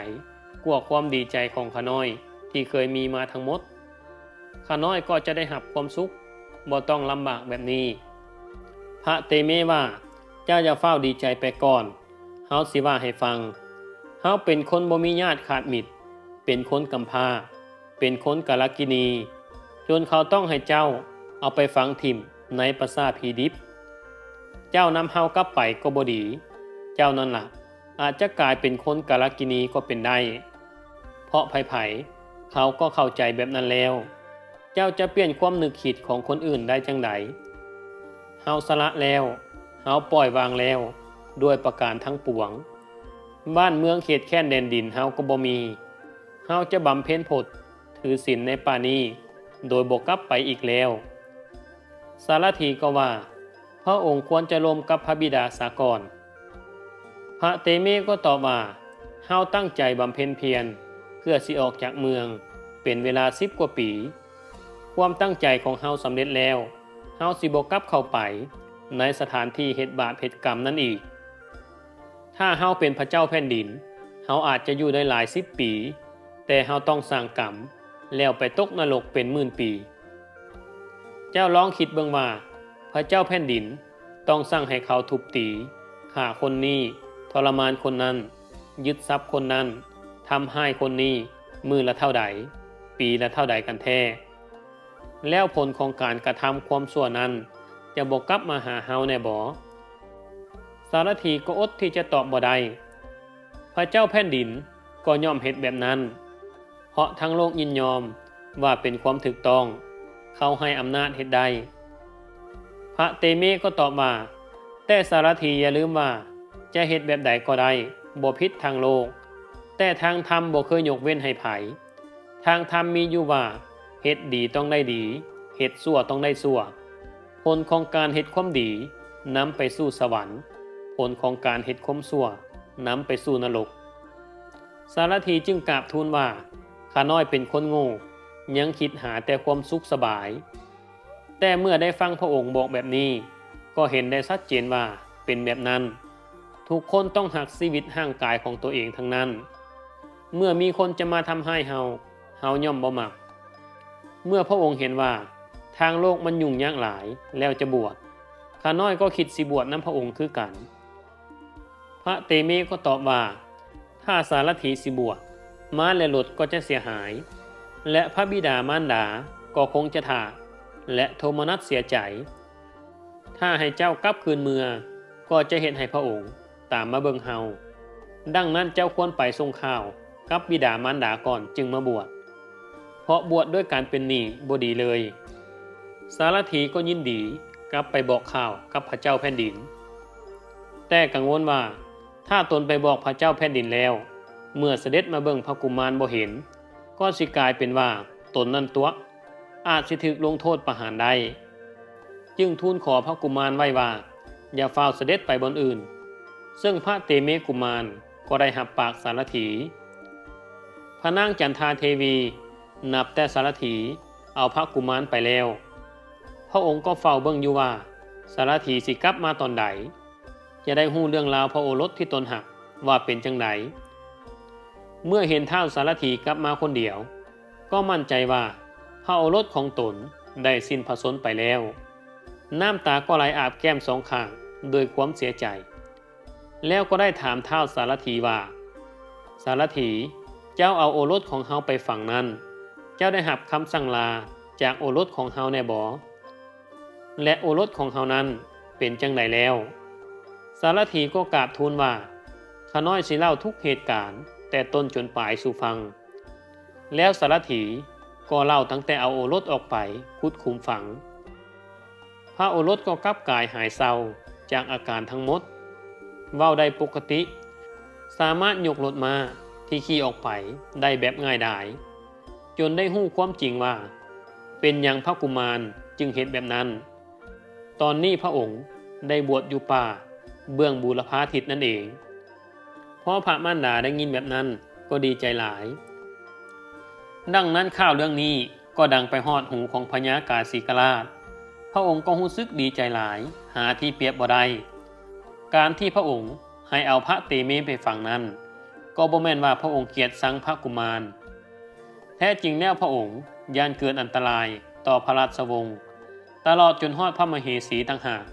ກວ່າຄວາມດີໃຈຂອງຂ້ານ້ອຍທີ່ເຄີຍມີມາທັງໝົດ. ຂ້ານ້ອຍກໍຈະໄດ້ຮັບຄວາມສຸກ, ບໍ່ຕ້ອງລຳບາກແບບນີ້. ພະເຕເມວ່າ, ເຈົ້າຢ່າຟ້າວດີໃຈໄປກ່ອນ. ເຮົາຊິວ່າໃຫ້ຟັງ. ເຮົາເປັນຄົນບໍ່ມີຍາດຂາດມິດ, ເປັນຄົນກຳພ້າ, ເປັນຄົນກາລະກິນີ, ຈົນເຂົາຕ້ອງໃຫ້ເຈົ້າເອົາໄປຝັງຖິ້ມໃນປ່າຊ້າຜີດິບ. ເຈົ້ານຳເຮົາກັບໄປກໍບໍ່ດີ, ເຈົ້ານັ້ນລະ ອາດຈະກາຍເປັນຄົນກາລະກິນີກໍເປັນໄດ້, ເພາະໃຜໆເຂົາກໍເຂົ້າໃຈແບບນັ້ນແລ້ວ. ເຈົ້າຈະປ່ຽນຄວາມນຶກຄິດຂອງຄົນອື່ນໄດ້ຈັ່ງໃດ? ເຮົາສະລະແລ້ວ, ເຮົາປ່ອຍວາງແລ້ວ ດ້ວຍປະການທັງປວງ. ບ້ານເມືອງເຂດແຄວ້ນແດນດິນເຮົາກໍບໍ່ມີ. ເຮົາຈະບຳເພັນພົດຖືສິນໃນປ່ານີ້ ໂດຍບໍ່ກັບໄປອີກແລ້ວ. ສາລະຖີກໍວ່າ, ພະອົງຄວນຈະລົມກັບພະບິດາສາກ່ອນ. ພະເຕເມກໍຕອບວ່າ, ເຮົາຕັ້ງໃຈບຳເພັນພຽນເພື່ອຊິອອກຈາກເມືອງເປັນເວລາສິບກວ່າປີ. ຄວາມຕັ້ງໃຈຂອງເຮົາສຳເລັດແລ້ວ, ເຮົາຊິບໍ່ກັບເຂົ້າໄປໃນສະຖານທີ່ເຮັດບາບເຮັດກຳນັ້ນອີກ. ຖ້າເຮົາເປັນພະເຈົ້າແຜ່ນດິນ, ເຮົາອາດຈະຢູ່ໄດ້ຫຼາຍສິບປີ, ແຕ່ເຮົາຕ້ອງສ້າງກຳ ແລ້ວໄປຕົກນະລົກເປັນໝື່ນປີ. ເຈົ້າລອງຄິດເບິ່ງວ່າ ພະເຈົ້າແຜ່ນດິນຕ້ອງສັ່ງໃຫ້ເຂົາທຸບຕີ, ຂ້າຄົນນີ້, ທໍລະມານຄົນນັ້ນ, ຍຶດຊັບຄົນນັ້ນ, ທຳຮ້າຍຄົນນີ້ ມື້ລະເທົ່າໃດ, ປີລະເທົ່າໃດກັນແທ້? ແລ້ວຜົນຂອງການກະທຳຄວາມຊົ່ວນັ້ນ ຈະບໍ່ກັບມາຫາເຮົາແນ່ບໍ? ສາລະຖີກໍອົດທີ່ຈະຕອບບໍ່ໄດ້. ພະເຈົ້າແຜ່ນດິນກໍຍ່ອມເຮັດແບບນັ້ນ, ເພາະທັງໂລກຍິນຍອມວ່າເປັນຄວາມຖືກຕ້ອງ, ເຂົາໃຫ້ອຳນາດເຮັດໄດ້. ພະເຕເມກໍຕອບວ່າ, ແຕ່ສາລະຖີຢ່າລືມວ່າ ຈະເຮັດແບບໃດກໍໄດ້, ບໍ່ຜິດທາງໂລກ, ແຕ່ທາງທຳບໍ່ເຄີຍຍົກເວັ້ນໃຫ້ໃຜ. ທາງທຳມີຢູ່ວ່າ ເຮັດດີຕ້ອງໄດ້ດີ, ເຮັດຊົ່ວຕ້ອງໄດ້ຊົ່ວ. ຜົນຂອງການເຮັດຄວາມດີນຳໄປສູ່ສະຫວັນ, ຜົນຂອງການເຮັດຄວາມຊົ່ວນຳໄປສູ່ນະລົກ. ສາລະຖີຈຶ່ງກາບທູນວ່າ, ຂ້ານ້ອຍເປັນຄົນໂງ່, ຍັງຄິດຫາແຕ່ຄວາມສຸກສະບາຍ. ແຕ່ເມື່ອໄດ້ຟັງພະອົງບອກແບບນີ້, ກໍເຫັນໄດ້ຊັດເຈນວ່າເປັນແບບນັ້ນ. ທຸກຄົນຕ້ອງຮັກຊີວິດຮ່າງກາຍຂອງຕົວເອງທັງນັ້ນ. ເມື່ອມີຄົນຈະມາທຳຮ້າຍເຮົາ, ເຮົາຍ່ອມບໍ່ມັກ. ເມື່ອພະອົງເຫັນວ່າທາງໂລກມັນຫຍຸ້ງຍາກຫຼາຍແລ້ວຈະບວດ, ຂ້ານ້ອຍກໍຄິດຊິບວດນຳພະອົງຄືກັນ. ພະເຕເມກໍຕອບວ່າ, ຖ້າສາລະຖີຊິບວດ, ມ້າ ແລະ ລົດກໍຈະເສຍຫາຍ, ແລະ ພະບິດາມານດາກໍຄົງຈະຖ້າ ແລະ ໂທມະນັດເສຍໃຈ. ຖ້າໃຫ້ເຈົ້າກັບຄືນເມືອ, ກໍຈະເຮັດໃຫ້ພະອົງຕາມມາເບິ່ງເຮົາ. ດັ່ງນັ້ນເຈົ້າຄວນໄປສົ່ງຂ່າວກັບບິດາມານດາກ່ອນຈຶ່ງມາບວດ, ເພາະບວດດ້ວຍການເປັນໜີ້ບໍ່ດີເລີຍ. ສາລະຖີກໍຍິນດີກັບໄປບອກຂ່າວກັບພະເຈົ້າແຜ່ນດິນ, ແຕ່ກັງວົນວ່າ ຖ້າຕົນໄປບອກພະເຈົ້າແຜ່ນດິນແລ້ວ, ເມື່ອສະເດັດມາເບິ່ງພະກຸມານບໍ່ເຫັນ, ກໍຊິກາຍເປັນວ່າຕົນນັ້ນຕົວະ, ອາດຊິຖືກລົງໂທດປະຫານໄດ້. ຈຶ່ງທູນຂໍພະກຸມານໄວ້ວ່າ ຢ່າຟ້າວສະເດັດໄປບ່ອນອື່ນ, ເຊິ່ງພະເຕເມກຸມານກໍໄດ້ຮັບປາກສາລະຖີ. ພະນາງຈັນທາເທວີນັບແຕ່ສາລະຖີເອົາພະກຸມານໄປແລ້ວ, ພະອົງກໍເຝົ້າເບິ່ງຢູ່ວ່າສາລະຖີຊິກັບມາຕອນໃດ, ຈະໄດ້ຮູ້ເລື່ອງລາວພະໂອລົດທີ່ຕົນຮັກວ່າເປັນຈັ່ງໃດ. ເມື່ອເຫັນທ້າວສາລະຖີກັບມາຄົນດຽວ, ກໍໝັ້ນໃຈວ່າພະໂອລົດຂອງຕົນໄດ້ສິ້ນພະຊົນໄປແລ້ວ. ນ້ຳຕາກໍໄຫຼອາບແກ້ມສອງຂ້າງດ້ວຍຄວາມເສຍໃຈ, ແລ້ວກໍໄດ້ຖາມທ້າວສາລະຖີວ່າ, ສາລະຖີ, ເຈົ້າເອົາໂອລົດຂອງເຮົາໄປຝັງນັ້ນ, ເຈົ້າໄດ້ຮັບຄຳສັ່ງລາຈາກໂອລົດຂອງເຮົາແນ່ບໍ? ແລະ ໂອລົດຂອງເຮົານັ້ນເປັນຈັ່ງໃດແລ້ວ? ສາລະຖີກໍກາບທູນວ່າ, ຂ້ານ້ອຍຊິເລົ່າທຸກເຫດການແຕ່ຕົ້ນຈົນປາຍສູ່ຟັງ. ແລ້ວສາລະຖີກໍເລົ່າຕັ້ງແຕ່ເອົາໂອລົດອອກໄປຂຸດຂຸມຝັງ. ພະໂອລົດກໍກັບກາຍຫາຍເສົ້າຈາກອາການທັງໝົດ, ເວົ້າໄດ້ປົກກະຕິ, ສາມາດຍົກລົດມ້າທີ່ຂີ່ອອກໄປໄດ້ແບບງ່າຍດາຍ, ຈົນໄດ້ຮູ້ຄວາມຈິງວ່າ ເປັນຫຍັງພະກຸມານຈຶ່ງເຮັດແບບນັ້ນ. ຕອນນີ້ພະອົງໄດ້ບວດຢູ່ປ່າເບື້ອງບູລະພາທິດນັ້ນເອງ. ພໍພະມານດາໄດ້ຍິນແບບນັ້ນກໍດີໃຈຫຼາຍ. ດັ່ງນັ້ນຂ່າວເລື່ອງນີ້ກໍດັງໄປຮອດຫູຂອງພະຍາກາສີກະລາດ. ພະອົງກໍຮູ້ສຶກດີໃຈຫຼາຍ ຫາທີ່ປຽບບໍ່ໄດ້. ການທີ່ພະອົງໃຫ້ເອົາພະເຕເມໄປຝັງນັ້ນ ກໍບໍ່ແມ່ນວ່າພະອົງກຽດຊັງພະກຸມານ. ແທ້ຈິງແລ້ວພະອົງຢ້ານເກີດອັນຕະລາຍຕໍ່ພະລາຊະວົງ, ຕະຫຼອດຈົນຮອດພະມະເຫສີຕ່າງຫາກ.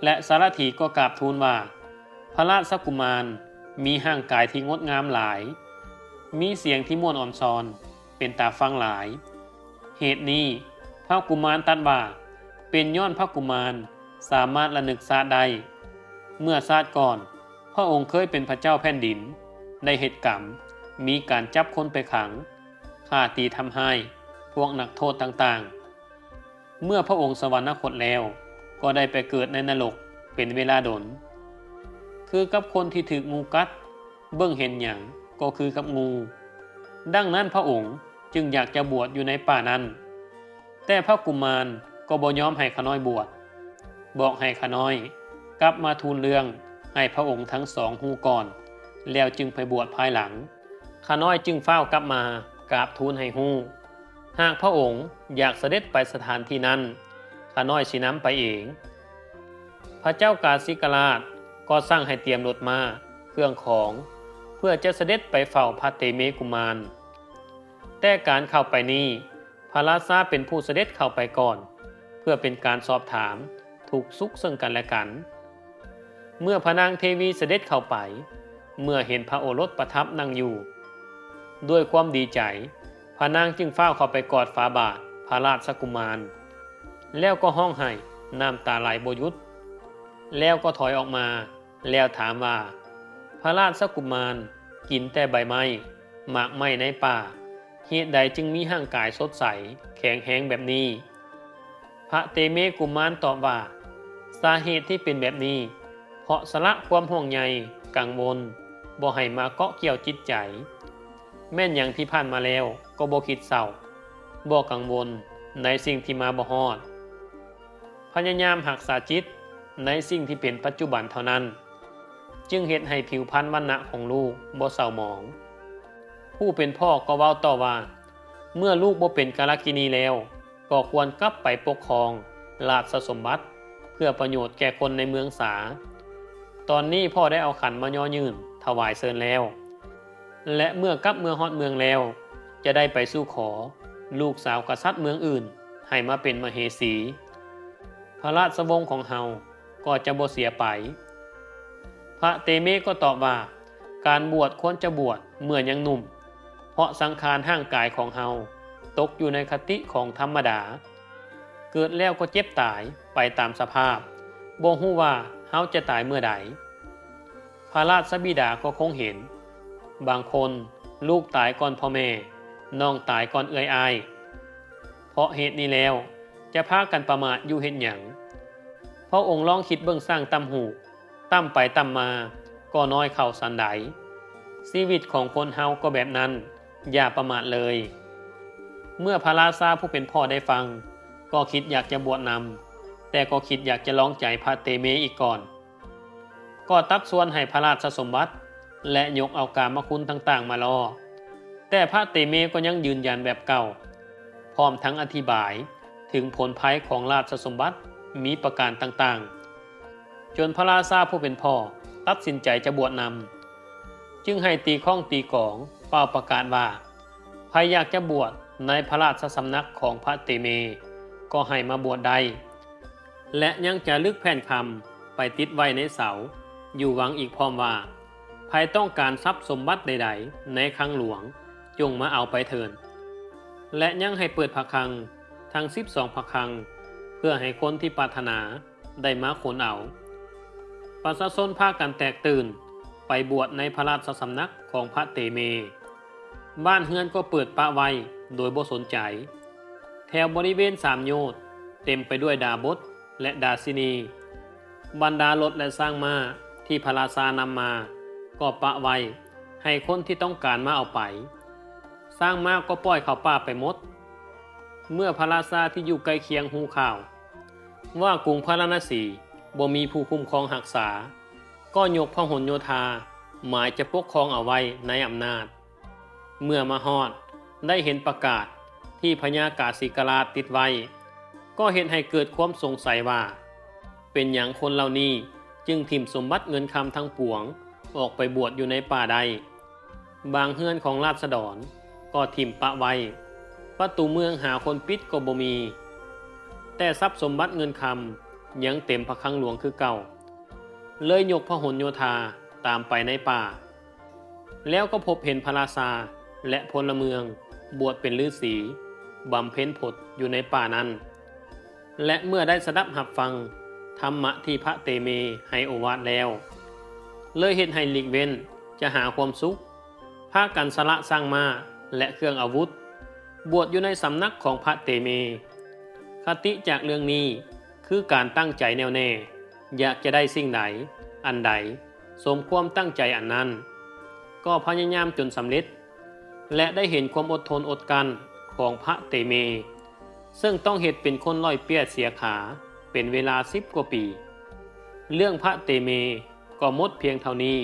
ແລະ ສາລະຖີກໍກາບທູນວ່າ, ພະລາຊະກຸມານມີຮ່າງກາຍທີ່ງົດງາມຫຼາຍ, ມີສຽງທີ່ມ່ວນອອນຊອນ, ເປັນຕາຟັງຫຼາຍ. ເຫດນີ້ ພະກຸມານຕັດວ່າ ເປັນຍ້ອນພະກຸມານສາມາດລະນຶກຊາດໄດ້. ເມື່ອຊາດກ່ອນ ພະອົງເຄີຍເປັນພະເຈົ້າແຜ່ນດິນ, ໄດ້ເຮັດກຳ, ມີການຈັບຄົນໄປຂັງ, ຂ້າຕີທຳຮ້າຍພວກນັກໂທດຕ່າງໆ. ເມື່ອພະອົງສະຫວັນນະຄົດແລ້ວ ກໍໄດ້ໄປເກີດໃນນະລົກເປັນເວລາດົນ ຄືກັບຄົນທີ່ຖືກງູກັດ, ເບິ່ງເຫັນຫຍັງກໍຄືກັບງູ. ດັ່ງນັ້ນພະອົງຈຶ່ງຢາກຈະບວດຢູ່ໃນປ່ານັ້ນ, ແຕ່ພະກຸມານກໍບໍ່ຍອມໃຫ້ຂະນ້ອຍບວດ, ບອກໃຫ້ຂະນ້ອຍກັບມາທູນເລື່ອງໃຫ້ພະອົງທັງສອງຮູ້ກ່ອນ, ແລ້ວຈຶ່ງໄປບວດພາຍຫຼັງ. ຂະນ້ອຍຈຶ່ງຟ້າວກັບມາກາບທູນໃຫ້ຮູ້, ຫາກພະອົງຢາກສະເດັດໄປສະຖານທີ່ນັ້ນ, ຂະນ້ອຍຊິນຳໄປເອງ. ພະເຈົ້າກາສິກະລາດກໍສັ່ງໃຫ້ຕຽມລົດມ້າ, ເຄື່ອງຂອງ ເພື່ອຈະສະເດັດໄປເຝົ້າພະເຕເມກຸມານ. ແຕ່ການເຂົ້າໄປນີ້ ພະລາຊາເປັນຜູ້ສະເດັດເຂົ້າໄປກ່ອນ ເພື່ອເປັນການສອບຖາມທຸກສຸກເຊິ່ງກັນແລະກັນ. ເມື່ອພະນາງເທວີສະເດັດເຂົ້າໄປ, ເມື່ອເຫັນພະໂອລົດປະທັບນັ່ງຢູ່, ດ້ວຍຄວາມດີໃຈ, ພະນາງຈຶ່ງຟ້າວເຂົ້າໄປກອດຝາບາດພະລາຊະກຸມານ, ແລ້ວກໍຮ້ອງໄຫ້ນ້ຳຕາໄຫຼບໍ່ຢຸດ, ແລ້ວກໍຖອຍອອກມາ, ແລ້ວຖາມວ່າ, ພະລາຊະກຸມານກິນແຕ່ໃບໄມ້, ໝາກໄມ້ໃນປ່າ, ເຫດໃດຈຶ່ງມີຮ່າງກາຍສົດໃສ, ແຂງແຮງແບບນີ້? ພະເຕເມກຸມານຕອບວ່າ, ສາເຫດທີ່ເປັນແບບນີ້ ເພາະສະຫຼະຄວາມຫ່ວງໃຍ, ກັງວົນ, ບໍ່ໃຫ້ມາເກາະກ່ຽວຈິດໃຈ. ແມ່ນຫຍັງທີ່ຜ່ານມາແລ້ວກໍບໍ່ຄິດເສົ້າ, ບໍ່ກັງວົນໃນສິ່ງທີ່ມາບໍ່ຮອດ. ພະຍາຍາມຮັກສາຈິດໃນສິ່ງທີ່ເປັນປັດຈຸບັນເທົ່ານັ້ນ, ຈຶ່ງເຮັດໃຫ້ຜິວພັນວັນນະຂອງລູກບໍ່ເສົ້າໝອງ. ຜູ້ເປັນພໍ່ກໍເວົ້າຕໍ່ວ່າ, ເມື່ອລູກບໍ່ເປັນກາລະກິນີແລ້ວ, ກໍຄວນກັບໄປປົກຄອງລາຊະສົມບັດ ເພື່ອປະໂຫຍດແກ່ຄົນໃນເມືອງສາ. ຕອນນີ້ພໍ່ໄດ້ເອົາຂັນມາຍໍຍື່ນຖວາຍເຊີນແລ້ວ, ແລະ ເມື່ອກັບເມືອຮອດເມືອງແລ້ວ, ຈະໄດ້ໄປສູ່ຂໍລູກສາວກະສັດເມືອງອື່ນໃຫ້ມາເປັນມະເຫສີ. ພະລາຊະວົງຂອງເຮົາກໍຈະບໍ່ເສຍໄປ. ພະເຕເມກໍຕອບວ່າ, ການບວດຄວນຈະບວດເມື່ອຍັງໜຸ່ມ, ເພາະສັງຂານຮ່າງກາຍຂອງເຮົາຕົກຢູ່ໃນຄະຕິຂອງທຳມະດາ, ເກີດແລ້ວກໍເຈັບຕາຍໄປຕາມສະພາບ, ບໍ່ຮູ້ວ່າເຮົາຈະຕາຍເມື່ອໃດ. ພະລາຊະບິດາກໍຄົງເຫັນ, ບາງຄົນລູກຕາຍກ່ອນພໍ່ແມ່, ນ້ອງຕາຍກ່ອນເອື້ອຍອ້າຍ. ເພາະເຫດນີ້ແລ້ວ ຈະພາກັນປະໝາດຢູ່ເຮັດຫຍັງ? ພະອົງລອງຄິດເບິ່ງຊ່າງຕ່ຳຫູກ, ຕ່ຳໄປຕ່ຳມາກໍນ້ອຍເຂົ້າສັນໃດ. ຊີວິດຂອງຄົນເຮົາກໍແບບນັ້ນ, ຢ່າປະໝາດເລີຍ. ເມື່ອພະລາຊາຜູ້ເປັນພໍ່ໄດ້ຟັງ, ກໍຄິດຢາກຈະບວດນຳ, ແຕ່ກໍຄິດຢາກຈະລອງໃຈພະເຕເມອີກກ່ອນ. ກໍຕັກຊວນໃຫ້ພະລາຊະສົມບັດ ແລະ ຍົກເອົາກາມະຄຸນຕ່າງໆມາລໍ້, ແຕ່ພະເຕເມກໍຍັງຢືນຢັນແບບເກົ່າ, ພ້ອມທັງອະທິບາຍເຖິງຜົນໄພຂອງລາຊະສົມບັດມີປະການຕ່າງໆ, ຈົນພະລາຊາຜູ້ເປັນພໍ່ຕັດສິນໃຈຈະບວດນຳ, ຈຶ່ງໃຫ້ຕີຄ້ອງຕີກອງເປົ່າປະກາດວ່າ, ໃຜຢາກຈະບວດໃນພະລາຊະສຳນັກຂອງພະເຕເມ ກໍໃຫ້ມາບວດໄດ້. ແລະ ຍັງຈາລຶກແຜ່ນຄຳໄປຕິດໄວ້ໃນເສົາຢູ່ວັງອີກພ້ອມວ່າ, ໃຜຕ້ອງການຊັບສົມບັດໃດໆໃນຄັງຫຼວງ, ຈົ່ງມາເອົາໄປເຖີ້ນ. ແລະ ຍັງໃຫ້ເປີດພະຄັງທັງສິບສອງພະຄັງ, ເພື່ອໃຫ້ຄົນທີ່ປາດຖະໜາໄດ້ມາຄົ້ນເອົາ. ປະຊາຊົນພາກັນແຕກຕື່ນໄປບວດໃນພະລາຊະສຳນັກຂອງພະເຕເມ. ບ້ານເຮືອນກໍເປີດປະໄວ້ໂດຍບໍ່ສົນໃຈ. ແຖວບໍລິເວນສາມໂຍດເຕັມໄປດ້ວຍດາບົດ ແລະ ດາຊິນີ. ບັນດາລົດ ແລະ ຊ້າງມ້າທີ່ພະລາຊານຳມາກໍປະໄວ້ໃຫ້ຄົນທີ່ຕ້ອງການມາເອົາໄປ. ຊ້າງມ້າກໍປ່ອຍເຂົ້າປ່າໄປໝົດ. ເມື່ອພະລາຊາທີ່ຢູ່ໃກ້ຄຽງຮູ້ຂ່າວວ່າກຸງພາລານະສີບໍ່ມີຜູ້ຄຸ້ມຄອງຮັກສາ, ກໍຍົກພະຫົນໂຍທາໝາຍຈະປົກຄອງເອົາໄວ້ໃນອຳນາດ. ເມື່ອມາຮອດ ໄດ້ເຫັນປະກາດທີ່ພະຍາກາສິກະລາດຕິດໄວ້, ກໍເຮັດໃຫ້ເກີດຄວາມສົງໄສວ່າ ເປັນຫຍັງຄົນເຫຼົ່ານີ້ຈຶ່ງຖິ້ມສົມບັດເງິນຄຳທັງປວງອອກໄປບວດຢູ່ໃນປ່າໄດ້? ບາງເຮືອນຂອງລາຊະດອນກໍຖິ້ມປະໄວ້, ປະຕູເມືອງຫາຄົນປິດກໍບໍ່ມີ, ແຕ່ຊັບສົມບັດເງິນຄຳຍັງເຕັມພະຄັງຫຼວງຄືເກົ່າ, ເລີຍຍົກພະຫົນໂຍທາຕາມໄປໃນປ່າ. ແລ້ວກໍພົບເຫັນພະລາຊາ ແລະ ພົນລະເມືອງບວດເປັນລືສີ, ບຳເພັນພົດຢູ່ໃນປ່ານັ້ນ. ແລະເມື່ອໄດ້ສະດັບຮັບຟັງທຳມະທີ່ພະເຕເມໃຫ້ໂອວາດແລ້ວ, ເລີຍເຮັດໃຫ້ຫຼີກເວັ້ນຈະຫາຄວາມສຸກ, ພາກັນສະລະຊ້າງມ້າ ແລະເຄື່ອງອາວຸດ, ບວດຢູ່ໃນສຳນັກຂອງພະເຕເມ. ຄະຕິຈາກເລື່ອງນີ້ຄືການຕັ້ງໃຈແນ່ວແນ່, ຢາກຈະໄດ້ສິ່ງໃດ, ອັນໃດ, ສົມຄວາມຕັ້ງໃຈອັນນັ້ນ, ກໍພະຍາຍາມຈົນສຳເລັດ ແລະໄດ້ເຫັນຄວາມອົດທົນອົດກັ້ນຂອງພະເຕເມ, ເຊິ່ງຕ້ອງເຮັດເປັນຄົນລ້ອຍເປັ້ຍເສຍຂາເປັນເວລາສິບກວ່າປີ. ເລື່ອງພະເຕເມກໍໝົດພຽງເທົ່ານີ້.